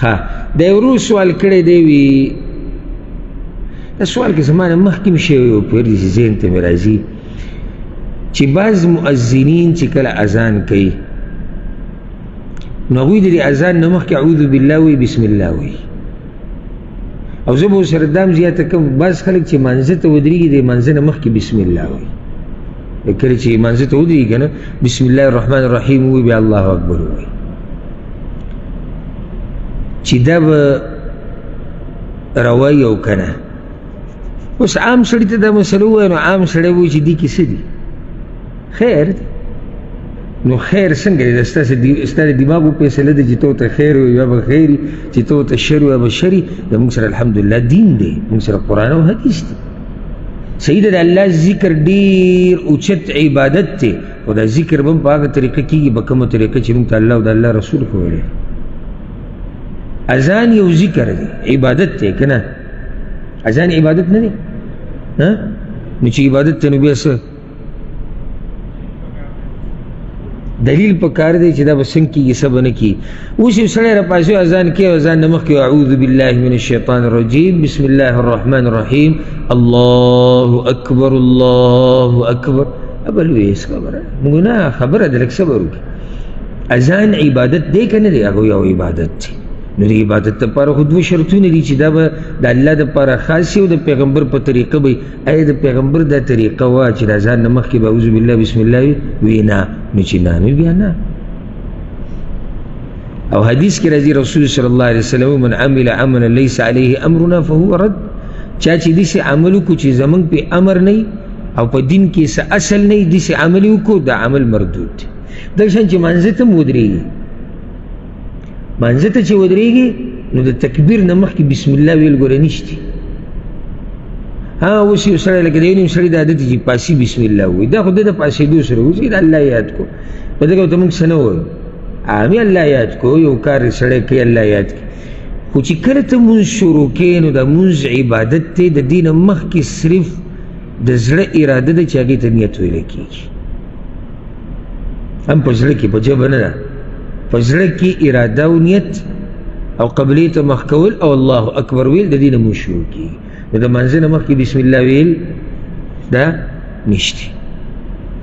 ها، دا یو ورور سوال کړی دی، وي دا سوال کې زما نه مخکې هم شوی و، پوهېږې چې ذهن ته مې راځي چې بعض مؤذنین چې کله اذان کوي نو هغوی د دې اذان نه مخکې اعوذ بالله وایي، بسم الله وایي. او زه به ورسره دا هم زیاته کړم، بعض خلک چې مانځه ته ودرېږي د مانځه نه مخکې بسم الله وایي. کله چې مانځه ته ودرېږي که نه، بسم الله الرحمن الرحیم وایي، بیا الله اکبر وایي. چې دا به روایي او که نه؟ اوس عام سړي ته دا مسله ووایه نو عام سړی وایي چې دې کې څه دي، خیر دی. نو خیر څنګه دی؟ دا ستا د دماغو فیصله ده چې ته ورته خیر وایې یا به خیر وي، چې ته ورته شر وایې یا به شر وي. د موږ سره الحمدلله دین دی، موږ سره قرآن او حدیث دی. صحیح ده، د الله ذکر ډېر اوچت عبادت دی، خو دا ذکر به هم په هغه طریقه کېږي په کومه طریقه چې موږ ته الله او د الله رسول ښوولی. اذان یو ذکر دی، عبادت دی که نه؟ اذان عبادت نه دی؟ نو چې عبادت دی نو بیا څه دلیل په کار دی چې دا به څنګه کېږي، څه به نه کېږي؟ اوس یو سړی راپاڅي اذان کوي، اذان نه مخکې اعوذ بالله من الشیطان الرجیم، بسم الله الرحمن الرحیم، الله اکبر الله اکبر. بل وایي هېڅ خبره موږ نه خبره ده، لږ صبر وکړي. اذان عبادت دی که نه دی؟ هغه یو عبادت دی. نو د عبادت لپاره خو دوه شرطونه دي چې دا به د الله دپاره خاص او د پیغمبر په طریقه به وي. آیا د پیغمبر دا طریقه وه چې د اذان نه مخکې به اعوذ بالله بسم الله وي؟ وي نه. نو چې نه نو بیا نه. او حدیث کې راځي رسول صلی الله علیه وسلم من عمل عملا ليس عليه امرنا فهو رد. چا چې داسې عمل وکړو چې زمونږ پې امر نه او په دین کې څه اصل نه داسې عمل وکړو، دا عمل مردود دی. دغه شان چې مانځه ته هم ودرېږي، مانځه ته چې ودرېږي نو د تکبیر نه مخکې بسم الله ویل ګوره نشته. ها اوس یو سړی لکه د یو نیم سړي د عادت چې پاسي بسم الله ووایي، دا خو د پاسېدو سره ووایي، د الله یاد کو، په دغه ته موږ څه نه وایو، عامي الله یاد کو، یو کار سړی کوي الله یاد کوي. خو چې کله ته مونځ شروع کوې نو د مونځ عبادت دی، د دې نه مخکې صرف د زړه اراده ده چې هغې ته نیت ویل کېږي، هم په زړه کې، په ژبه نه ده، په زړه کې اراده او نیت او قبلې ته مخ کول او الله اکبر ویل، د دې نه مونځ شروع کېږي. نو د مانځه نه مخکې بسم الله ویل دا نشته.